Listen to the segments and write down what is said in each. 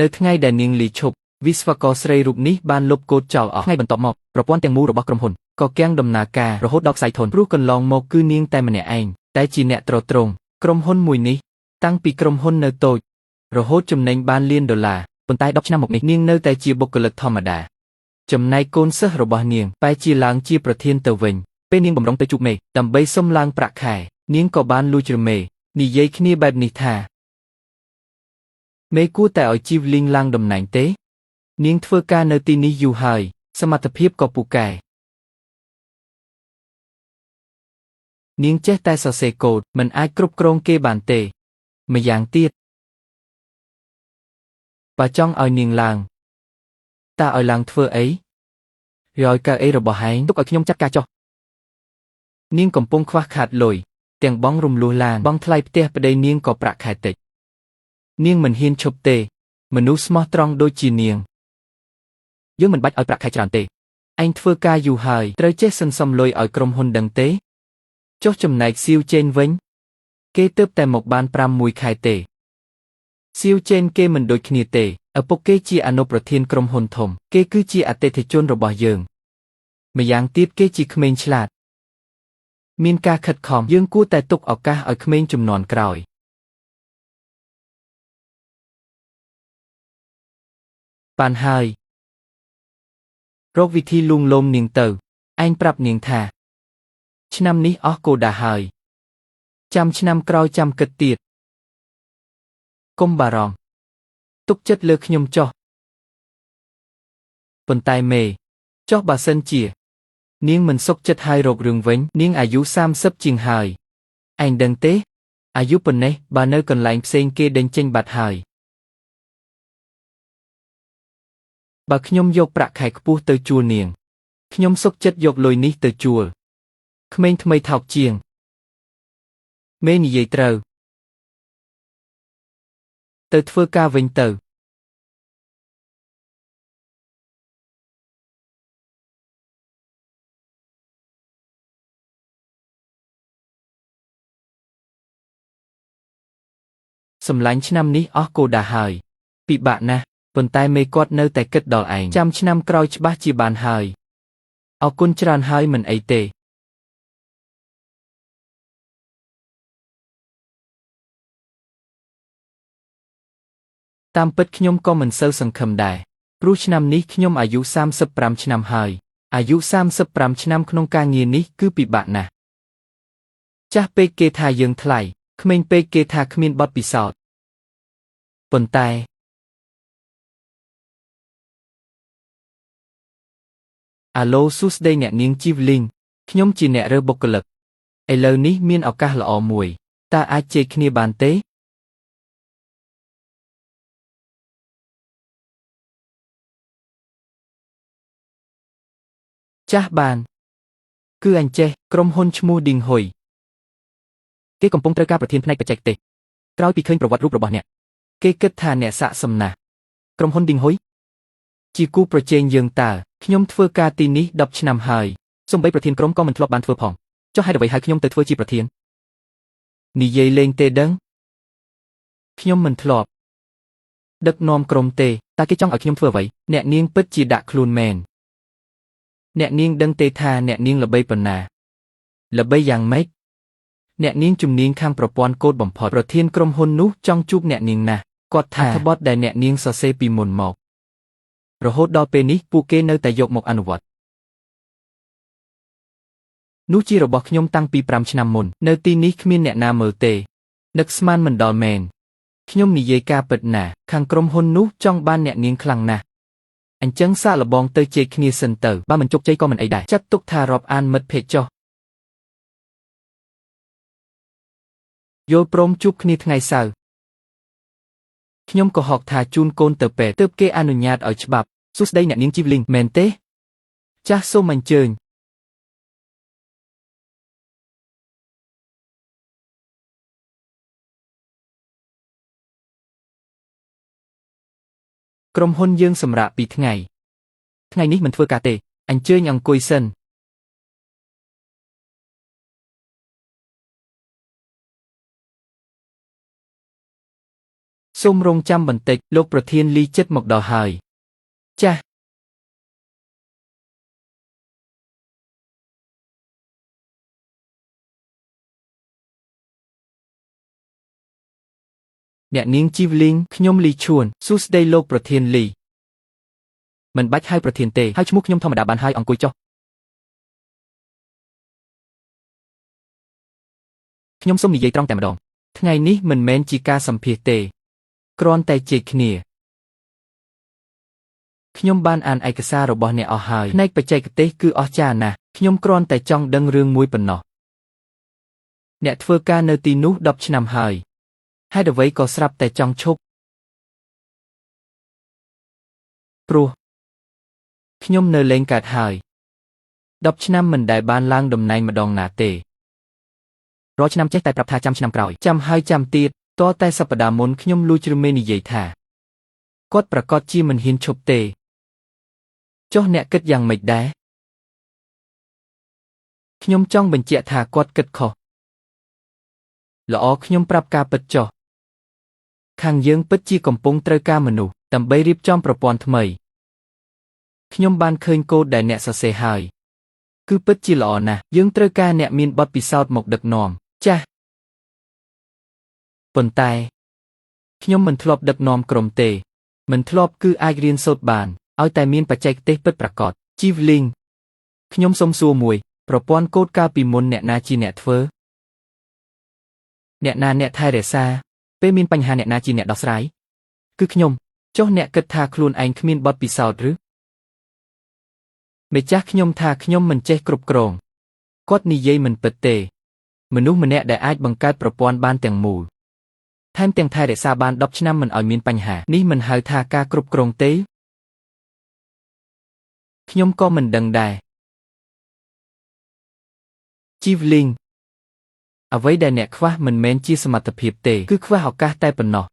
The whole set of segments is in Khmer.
នៅថ្ងៃដែលនាងលីឈប់វិស្វករស្រីរូបនេះបានលុបកូដចោលអស់ថ្ងៃបន្ទាប់មកប្រព័ន្ធទាំងមូលរបស់ក្រុមហ៊ុនក៏គាំងដំណើរការរហូតដល់ខ្សែធនព្រោះកន្លងមកគឺនាងតែម្នាក់ឯងតែជាអ្នកទ្រទ្រង់ក្រុមហ៊ុនមួយនេះតាំងពីក្រុមហ៊ុននៅតូចរហូតចំណេញបានលានដុល្លារប៉ុន្តែ10ឆ្នាំមកនេះនាងនៅតែជាបុគ្គលិកធម្មតាចំណែកកូនសិស្សរបស់នាងបែរជាឡើងជាប្រធានទៅវិញពេលនាងបំរុងទៅជួបមេដើម្បីសុំឡើងប្រាក់ខែនាងក៏បានលួចរមេនិយាយគ្នាបែបនេះថាមេគួរតែឲ្យជីវលីងឡើងតំណែងទេនាងធ្វើការនៅទីនេះយូរហើយសមត្ថភាពក៏ពូកែនាងចេះតែសរសេរកូដមិនអាចគ្រប់គ្រងគេបានទេម្យ៉ាងទៀតបើចង់ឲ្យនាងឡើងតើឲ្យឡើងធ្វើអីឬឲ្យកៅអីរបស់ហែងទុកឲ្យខ្ញុំចាត់ការចុះនាងកំពុងខ្វះខាតលុយទាំងបងរំលោះឡានបងថ្លៃផ្ទះប្តីនាងក៏ប្រាក់ខែតិចនាងមិនហ៊ានឈប់ទេមនុស្សស្មោះត្រង់ដូចជានាងយើងមិនបាច់ឲ្យប្រាក់ខែច្រើនទេឯងធ្វើការយូរហើយត្រូវចេះសន្សំលុយឲ្យក្រុមហ៊ុនដឹងទេចុះចំណែកសៀវចេនវិញគេទើបតែមកបាន5 1ខែទេសៀវចេនគេមិនដូចគ្នាទេឪពុកគេជាអនុប្រធានក្រុមហ៊ុនធំគេគឺជាអតិថិជនរបស់យើងម្យ៉ាងទៀតគេជាក្មេងឆ្លាតមានការខិតខំយើងគួរតែទុកឱកាសឲ្យក្មេងជំនាន់ក្រោយបានហើយរកវិធីលួងលោមនាងទៅឯងប្រាប់នាងថាឆ្នាំនេះអស់គោដាហើយចាំឆ្នាំក្រោយចាំគិតទៀតកុំបារម្ភទុកចិត្តលើខ្ញុំចុះប៉ុន្តែមេចុះបើសិនជានាងមិនសុខចិត្តហើយរករឿងវិញនាងអាយុ30ជាងហើយឯងដឹងទេអាយុប៉ុណ្ណេះបើនៅកន្លែងផ្សេងគេដេញចេញបាត់ហើយបើខ្ញុំយកប្រាក់ខែខ្ពស់ទៅជួលនាងខ្ញុំសុខចិត្តយកលុយនេះទៅជួលក្មេងថ្មីថោកជាងមេនិយាយត្រូវទៅធ្វើការវិញទៅសម្លាញ់ឆ្នាំនេះអស់គោដាហើយពិបាកណាស់ប៉ុន្តែមេគាត់នៅតែគិតដល់ឯងចាំឆ្នាំក្រោយច្បាស់ជាបានហើយអរគុណច្រើនហើយមិនអីទេតាមពិតខ្ញុំក៏មិនសូវសង្ឃឹមដែរព្រោះឆ្នាំនេះខ្ញុំអាយុ35ឆ្នាំហើយអាយុ35ឆ្នាំក្នុងការងារនេះគឺពិបាកណាស់ចាស់ពេកគេថាយើងថ្លៃក្មេងពេកគេថាគ្មានបទពិសោធន៍ប៉ុន្តែអាឡូសួស្តីអ្នកនាងជីវលីងខ្ញុំជាអ្នករើសបុគ្គលិកឥឡូវនេះមានឱកាសល្អមួយតើអាចជែកគ្នាបានទេចាស់បានគឺអញចេះក្រុមហ៊ុនឈ្មោះឌីងហ៊ុយគេកំពុងត្រូវការប្រធានផ្នែកបច្ចេកទេសក្រោយពីឃើញប្រវត្តិរូបរបស់អ្នកគេគិតថាអ្នកស័ក្តិសមណាស់ក្រុមហ៊ុនឌីងហ៊ុយជាគូប្រជែងយើងតើខ្ញុំធ្វើការទីនេះ10ឆ្នាំហើយសូម្បីប្រធានក្រុមក៏មិនធ្លាប់បានធ្វើផងចុះហេតុអ្វីហៅខ្ញុំទៅធ្វើជាប្រធាននិយាយលេងទេដឹងខ្ញុំមិនធ្លាប់ដឹកនាំក្រុមទេតើគេចង់ឲ្យខ្ញុំធ្វើអ្វីអ្នកនាងពិតជាដាក់ខ្លួនមែនអ្នកនាងដឹងទេថាអ្នកនាងល្បីប៉ុណ្ណាល្បីយ៉ាងម៉េចអ្នកនាងជំនាញខាងប្រព័ន្ធកូដបំផុតប្រធានក្រុមហ៊ុននោះចង់ជួបអ្នកនាងណាស់គាត់ថាអត្ថបទដែលអ្នកនាងសរសេរពីមុនមករហូតដល់ពេលនេះពួកគេនៅតែយកមកអនុវត្តនោះជារបស់ខ្ញុំតាំងពី5ឆ្នាំមុននៅទីនេះគ្មានអ្នកណាមើលទេនឹកស្មានមិនដល់មែនខ្ញុំនិយាយការពិតណាស់ខាងក្រុមហ៊ុននោះចង់បានអ្នកនាងខ្លាំងណាស់អញ្ចឹងសាកល្បងទៅជែកគ្នាសិនទៅបើមិនជោគជ័យក៏មិនអីដែរចាត់ទុកថារាប់អានមិត្តភក្តិចុះយល់ព្រមជួបគ្នាថ្ងៃសៅរ៍ខ្ញុំក៏ហកថាជូនកូនទៅពេទ្យទើបគេអនុញ្ញាតឲ្យច្បាប់សួស្តីអ្នកនាងជីវលីងមែនទេចាស់សូមអញ្ជើញក្រុមហ៊ុនយើងសម្រាក2ថ្ងៃថ្ងៃនេះមិនធ្វើការទេអញ្ជើញអង្គុយសិន សូមរងចាំបន្តិចលោកប្រធានលីចិត្តមកដល់ហើយចាសអ្នកនាងជីវលីងខ្ញុំលីឈួនសួស្តីលោកប្រធានលីមិនបាច់ហៅប្រធានទេហៅឈ្មោះខ្ញុំធម្មតាបានហើយអង្គុយចុះខ្ញុំសូមនិយាយត្រង់តែម្ដងថ្ងៃនេះមិនមែនជាការសម្ភាសទេគ្រាន់តែជែកគ្នាខ្ញុំបានអានឯកសាររបស់អ្នកអស់ហើយផ្នែកបច្ចេកទេសគឺអស្ចារ្យណាស់ខ្ញុំគ្រាន់តែចង់ដឹងរឿងមួយប៉ុណ្ណោះអ្នកធ្វើការនៅទីនោះ10ឆ្នាំហើយហេតុអ្វីក៏ស្រាប់តែចង់ឈប់ព្រោះខ្ញុំនៅលែងកើតហើយ10ឆ្នាំមិនដែលបានឡើងតំណែងម្ដងណាទេរាល់ឆ្នាំចេះតែប្រាប់ថាចាំឆ្នាំក្រោយចាំហើយចាំទៀតតតែសប្តាហ៍មុនខ្ញុំលួចរមេនិយាយថាគាត់ប្រកាសជាមិនហ៊ានឈប់ទេចុះអ្នកគិតយ៉ាងម៉េចដែរខ្ញុំចង់បញ្ជាក់ថាគាត់គិតខុសល្អខ្ញុំប្រាប់ការពិតចុះខាងយើងពិតជាកំពុងត្រូវការមនុស្សដើម្បីរៀបចំប្រព័ន្ធថ្មីខ្ញុំបានឃើញកូដដែលអ្នកសរសេរហើយគឺពិតជាល្អណាស់យើងត្រូវការអ្នកមានបទពិសោធន៍មកដឹកនាំចាសប៉ុន្តែខ្ញុំមិនធ្លាប់ដឹកនាំក្រុមទេមិនធ្លាប់គឺអាចរៀនសូត្របានឲ្យតែមានបច្ចេកទេសពិតប្រាកដជីវលីងខ្ញុំសូមសួរមួយប្រព័ន្ធកូដកាលពីមុនអ្នកណាជាអ្នកធ្វើអ្នកណាអ្នកថែរក្សាពេលមានបញ្ហាអ្នកណាជាអ្នកដោះស្រាយគឺខ្ញុំចុះអ្នកគិតថាខ្លួនឯងគ្មានបទពិសោធន៍ឬម្ចាស់ខ្ញុំថាខ្ញុំមិនចេះគ្រប់គ្រងគាត់និយាយមិនពិតទេមនុស្សម្នាក់ដែលអាចបង្កើតប្រព័ន្ធបានទាំងមូលថែមទាំងថែរក្សាបាន10ឆ្នាំមិនឲ្យមានបញ្ហានេះមិនហៅថាការគ្រប់គ្រងទេខ្ញុំក៏មិនដឹងដែរជីវលីងអ្វីដែលអ្នកខ្វះមិនមែនជាសមត្ថភាពទេគឺខ្វះឱកាសតែប៉ុណ្ណោះ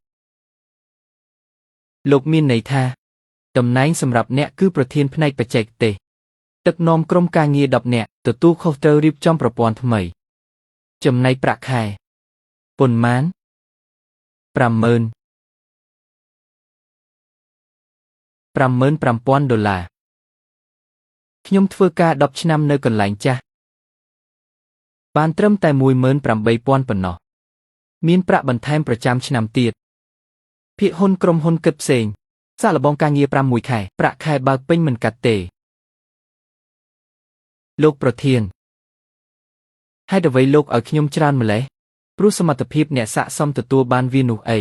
លោកមានន័យថាតំណែងសម្រាប់អ្នកគឺប្រធានផ្នែកបច្ចេកទេសដឹកនាំក្រុមការងារ10នាក់ទទួលខុសត្រូវរៀបចំប្រព័ន្ធថ្មីចំណែកប្រាក់ខែប៉ុន្មាន50000 55,000ដុល្លារខ្ញុំធ្វើការ10ឆ្នាំនៅកន្លែងចាស់បានត្រឹមតែ18,000ប៉ុណ្ណោះមានប្រាក់បន្ថែមប្រចាំឆ្នាំទៀតភាគហ៊ុនក្រុមហ៊ុនគិតផ្សេងសាកល្បងការងារ5 1ខែប្រាក់ខែបើកពេញមិនកាត់ទេលោកប្រធានហេតុអ្វីលោកឲ្យខ្ញុំច្រើនម្ល៉េះព្រោះសមត្ថភាពអ្នកស័ក្តិសមទទួលបានវានោះអី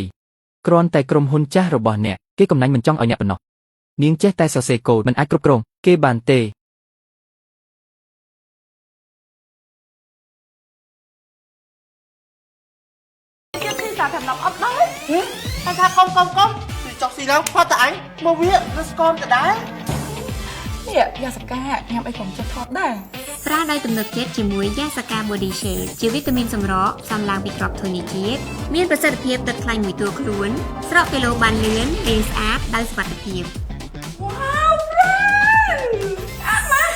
គ្រាន់តែក្រុមហ៊ុនចាស់របស់អ្នកគេកំណាញ់មិនចង់ឲ្យអ្នកប៉ុណ្ណោះនាងចេះតែសរសេរកូដមិនអាចគ្រប់គ្រងគេបានទេ គេស៊ីសាកំណប់អត់ដែរតែថាកុំកុំកុំស៊ីចុះស៊ីឡើងផាត់តែអញមកវានៅស្គមដដែល នេះយ៉ាសកាញ៉ាំអីក៏មិនចេះថត់ដែរ ប្រើដោយទំនុកចិត្តជាមួយយ៉ាសាកា Body Shape ជាវីតាមីនសម្រកផ្សំឡើងពីគ្រាប់ធញ្ញជាតិមានប្រសិទ្ធភាពដុតខ្លាញ់មួយតួខ្លួនស្រកគីឡូបានលឿនរាងស្អាតដោយសុវត្ថិភាព វ៉ាវហ្វ្រេនស្អាតណាស់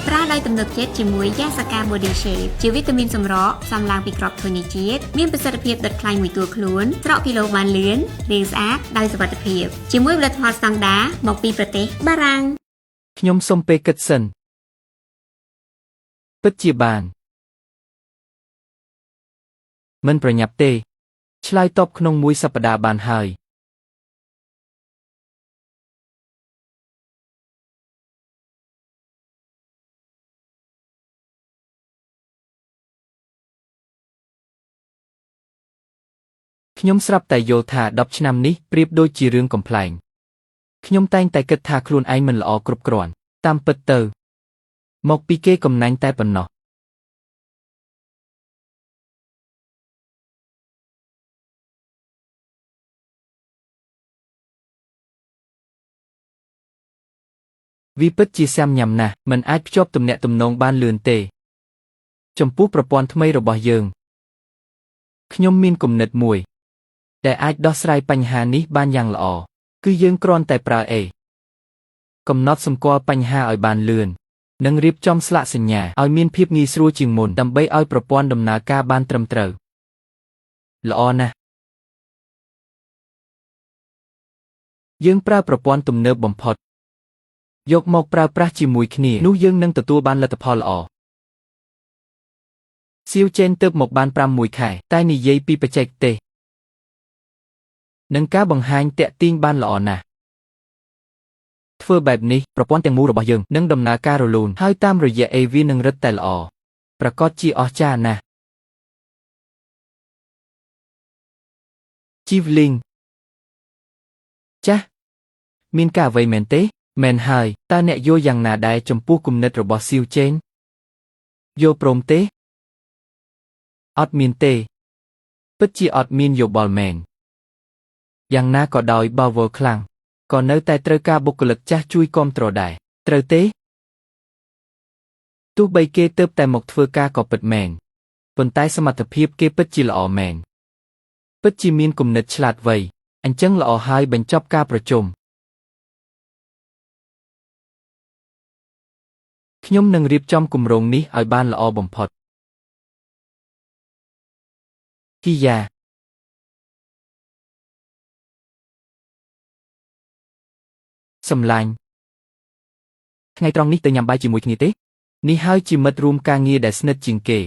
ប្រើដោយទំនុកចិត្តជាមួយយ៉ាសាកា Body Shape ជាវីតាមីនសម្រកផ្សំឡើងពីគ្រាប់ធញ្ញជាតិមានប្រសិទ្ធភាពដុតខ្លាញ់មួយតួខ្លួនស្រកគីឡូបានលឿនរាងស្អាតដោយសុវត្ថិភាពជាមួយផលិតផលស្តង់ដាមកពីប្រទេសបារាំង ខ្ញុំសុំពេលគិតសិនពិតជាបានមិនប្រញាប់ទេឆ្លើយតបក្នុងមួយសប្តាហ៍បានហើយខ្ញុំស្រាប់តែយល់ថា10ឆ្នាំនេះប្រៀបដូចជារឿងកំប្លែងខ្ញុំតែងតែគិតថាខ្លួនឯងមិនល្អគ្រប់គ្រាន់តាមពិតទៅមកពីគេកំណាញ់តែប៉ុណ្ណោះវាពិតជាសាំញ៉ាំណាស់មិនអាចភ្ជាប់ទំនាក់ទំនងបានលឿនទេចំពោះប្រព័ន្ធថ្មីរបស់យើងខ្ញុំមានគំនិតមួយដែលអាចដោះស្រាយបញ្ហានេះបានយ៉ាងល្អគឺយើងគ្រាន់តែប្រើ A កំណត់សម្គាល់បញ្ហាឲ្យបានលឿន និងរៀបចំស្លាកសញ្ញាឲ្យមានភាពងាយស្រួលជាងមុនដើម្បីឲ្យប្រព័ន្ធដំណើរការបានត្រឹមត្រូវល្អណាស់យើងប្រើប្រព័ន្ធទំនើបបំផុតយកមកប្រើប្រាស់ជាមួយគ្នានោះយើងនឹងទទួលបានលទ្ធផលល្អសៀវចេនទើបមកបាន5-1ខែតែនិយាយពីបច្ចេកទេសនិងការបង្ហាញតាក់ទាញបានល្អណាស់ធ្វើបែបនេះប្រព័ន្ធទាំងមូលរបស់យើងនឹងដំណើរការរលូនហើយតាមរយៈ AV នឹងរឹតតែល្អប្រកាសជាអស្ចារ្យណាស់ជីវលីងចាស់មានការអ្វីមែនទេមែនហើយតើអ្នកយល់យ៉ាងណាដែរចំពោះគំនិតរបស់សៀវចេនយល់ព្រមទេអត់មានទេពិតជាអត់មានយោបល់មែនយ៉ាងណាក៏ដោយបើវល់ខ្លាំងក៏នៅតែត្រូវការបុគ្គលិកចាស់ជួយគាំទ្រដែរត្រូវទេទោះបីគេទើបតែមកធ្វើការក៏ពិតមែនប៉ុន្តែសមត្ថភាពគេពិតជាល្អមែនពិតជាមានគំនិតឆ្លាតវៃអញ្ចឹងល្អហើយបញ្ចប់ការប្រជុំខ្ញុំនឹងរៀបចំគម្រោងនេះឲ្យបានល្អបំផុតគីយ៉ាសម្លាញ់ថ្ងៃត្រង់នេះទៅញ៉ាំបាយជាមួយគ្នាទេនេះហើយជាមិត្តរួមការងារដែលស្និទ្ធជាងគេ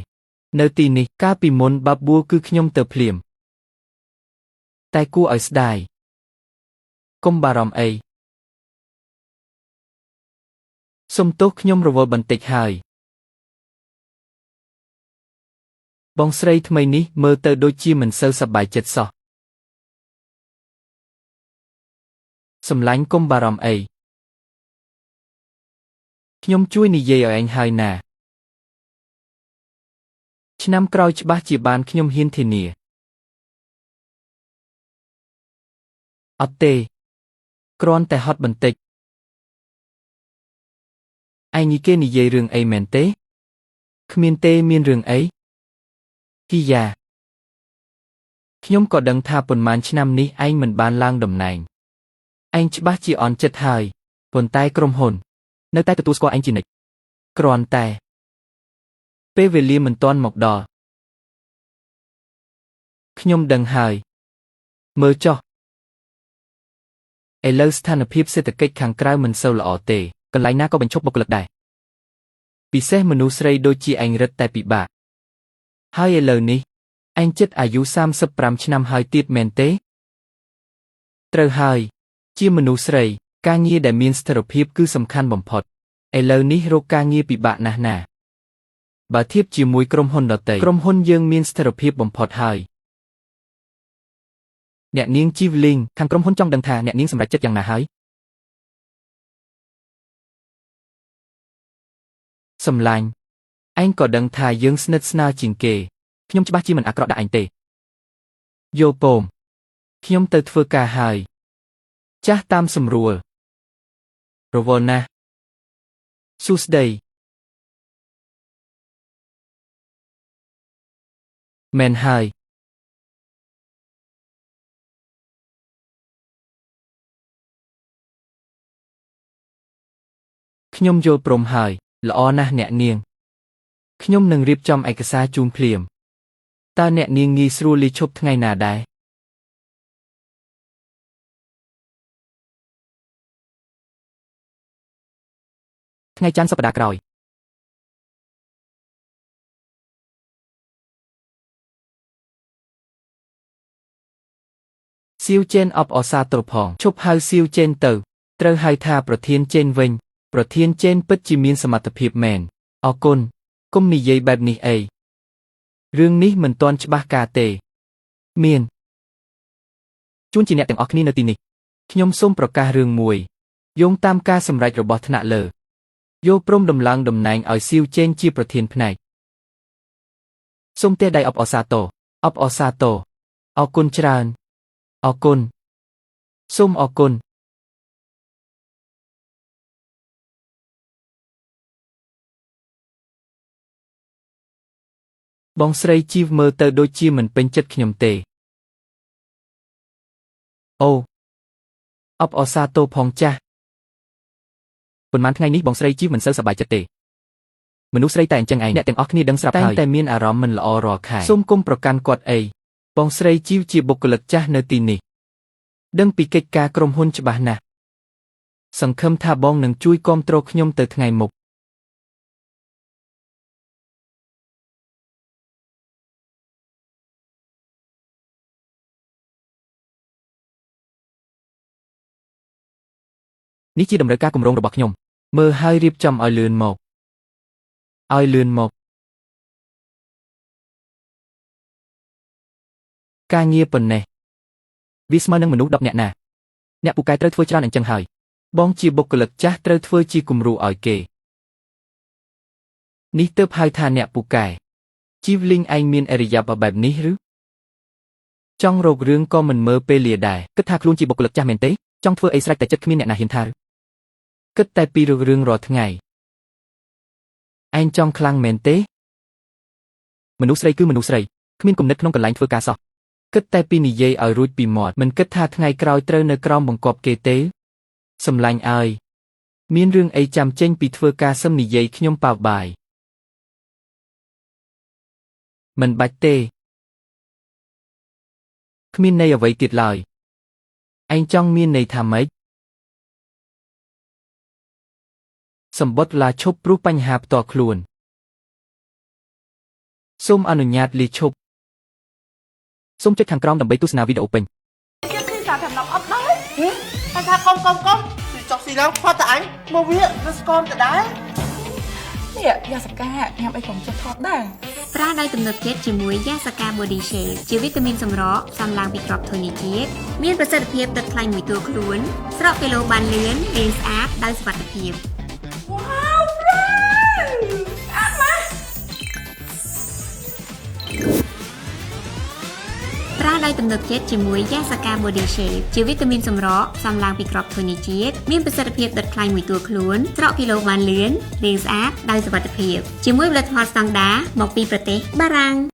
នៅទីនេះកាលពីមុនបាបួលគឺខ្ញុំទៅភ្លាមតែគួរឲ្យស្ដាយកុំបារម្ភអីសុំទោសខ្ញុំរវល់បន្តិចហើយបងស្រីថ្មីនេះមើលទៅដូចជាមិនសូវសប្បាយចិត្តសោះសម្លាញ់កុំបារម្ភអីខ្ញុំជួយនិយាយឲ្យឯងហើយណាឆ្នាំក្រោយច្បាស់ជាបានខ្ញុំហ៊ានធានាអត់ទេគ្រាន់តែហត់បន្តិចឯងនេះគេនិយាយរឿងអីមែនទេគ្មានទេមានរឿងអីគីយ៉ាខ្ញុំក៏ដឹងថាប៉ុន្មានឆ្នាំនេះឯងមិនបានឡើងតំណែងឯងច្បាស់ជាអន់ចិត្តហើយប៉ុន្តែក្រុមហ៊ុននៅតែទទួលស្គាល់ឯងជានិច្ចគ្រាន់តែពេលវេលាមិនទាន់មកដល់ខ្ញុំដឹងហើយមើលចុះឥឡូវស្ថានភាពសេដ្ឋកិច្ចខាងក្រៅមិនសូវល្អទេកន្លែងណាក៏បញ្ឈប់បុគ្គលិកដែរពិសេសមនុស្សស្រីដូចជាឯងរឹតតែពិបាកហើយឥឡូវនេះឯងចិត្តអាយុ35ឆ្នាំហើយទៀតមែនទេត្រូវហើយជាមនុស្សស្រីការងារដែលមានស្ថិរភាពគឺសំខាន់បំផុតឥឡូវនេះរកការងារពិបាកណាស់ណាបើធៀបជាមួយក្រុមហ៊ុនដទៃក្រុមហ៊ុនយើងមានស្ថិរភាពបំផុតហើយអ្នកនាងជីវលីងខាងក្រុមហ៊ុនចង់ដឹងថាអ្នកនាងសម្រេចចិត្តយ៉ាងណាហើយសម្លាញ់ឯងក៏ដឹងថាយើងស្និទ្ធស្នាលជាងគេខ្ញុំច្បាស់ជាមិនអាក្រក់ដាក់ឯងទេយល់ពោមខ្ញុំទៅធ្វើការហើយចាស់តាមសម្រួលរវល់ណាស់សួស្តីមែនហើយខ្ញុំយល់ព្រមហើយល្អណាស់អ្នកនាងខ្ញុំនឹងរៀបចំឯកសារជូនភ្លាមតើអ្នកនាងងាយស្រួលលាឈប់ថ្ងៃណាដែរថ្ងៃច័ន្ទសប្តាហ៍ក្រោយសៀវចេនអបអសាទរផងឈប់ហៅសៀវចេនទៅត្រូវហៅថាប្រធានចេនវិញប្រធានចេនពិតជាមានសមត្ថភាពមែនអរគុណកុំនិយាយបែបនេះអីរឿងនេះមិនទាន់ច្បាស់ការទេមានជូនជាអ្នកទាំងអស់គ្នានៅទីនេះខ្ញុំសូមប្រកាសរឿងមួយយោងតាមការសម្រេចរបស់ថ្នាក់លើយល់ព្រមដំឡើងតំណែងឲ្យសៀវចេនជាប្រធានផ្នែកសូមទះដៃអបអរសាទរអបអរសាទរអរគុណច្រើនអរគុណសូមអរគុណបងស្រីជីវមើលទៅដូចជាមិនពេញចិត្តខ្ញុំទេអូអបអរសាទរផងចាស់ប៉ុន្មានថ្ងៃនេះបងស្រីជីវមិនសូវសប្បាយចិត្តទេ មនុស្សស្រីតែអញ្ចឹងឯងអ្នកទាំងអស់គ្នាដឹងស្រាប់ហើយតែមានអារម្មណ៍មិនល្អរាល់ខែសូមគុំប្រកាន់គាត់អីបងស្រីជីវជាបុគ្គលិកចាស់នៅទីនេះដឹងពីកិច្ចការក្រុមហ៊ុនច្បាស់ណាស់សង្ឃឹមថាបងនឹងជួយគាំទ្រខ្ញុំទៅថ្ងៃមុខនេះជាតម្រូវការគម្រោងរបស់ខ្ញុំមើលហើយរៀបចំឲ្យលឿនមកឲ្យលឿនមកការងារប៉ុណ្ណេះវាស្មើនឹងមនុស្ស10នាក់ណាអ្នកពូកែត្រូវធ្វើច្រើនអញ្ចឹងហើយបងជាបុគ្គលិកចាស់ត្រូវធ្វើជាគំរូឲ្យគេនេះទើបហៅថាអ្នកពូកែជីវលីងឯងមានអរិយាប័ត្របែបនេះឬចង់រករឿងក៏មិនមើលពេលលាដែរគិតថាខ្លួនជាបុគ្គលិកចាស់មែនទេចង់ធ្វើអីស្រេចតែចិត្តគ្មានអ្នកណាហ៊ានថាឬគិតតែពីរឿងរាល់ថ្ងៃឯងចង់ខ្លាំងមែនទេមនុស្សស្រីគឺមនុស្សស្រីគ្មានគំនិតក្នុងកន្លែងធ្វើការសោះគិតតែពីនិយាយឲ្យរួចពីមាត់មិនគិតថាថ្ងៃក្រោយត្រូវនៅក្រោមបង្គាប់គេទេសម្លាញ់អើយមានរឿងអីចាំចេញពីធ្វើការសឹមនិយាយខ្ញុំប៉ាវបាយមិនបាច់ទេគ្មានន័យអ្វីទៀតឡើយឯងចង់មានន័យថាម៉េចសម្បត្តិឡាឈប់ព្រោះបញ្ហាផ្ទាល់ខ្លួនសូមអនុញ្ញាតលាឈប់សូមចុចខាងក្រោមដើម្បីទស្សនាវីដេអូពេញ គេស៊ីសាសម្រាប់អត់ដែរ តែថាកុំកុំកុំស៊ីចុះស៊ីឡើងផាត់តែអញមកវានៅស្គមដដែល នេះយ៉ាសកាញ៉ាំអីក៏មិនចេះថត់ដែរ ប្រើដោយទំនុកចិត្តជាមួយ Yasaka Body Shape ជាវីតាមីនសម្រកផ្សំឡើងពីគ្រាប់ធញ្ញជាតិមានប្រសិទ្ធភាពដុតខ្លាញ់មួយតួខ្លួនស្រកគីឡូបានលឿនរាងស្អាតដោយសុវត្ថិភាព វ៉ាវ friend ស្អាតម៉ាស់ ប្រើដោយទំនុកចិត្តជាមួយ Yasaka Body Shape ជាវីតាមីនសម្រកផ្សំឡើងពីគ្រាប់ធញ្ញជាតិមានប្រសិទ្ធភាពដុតខ្លាញ់មួយតួខ្លួនស្រកគីឡូបានលឿនរាងស្អាតដោយសុវត្ថិភាពជាមួយផលិតផលស្តង់ដាមកពីប្រទេសបារាំង។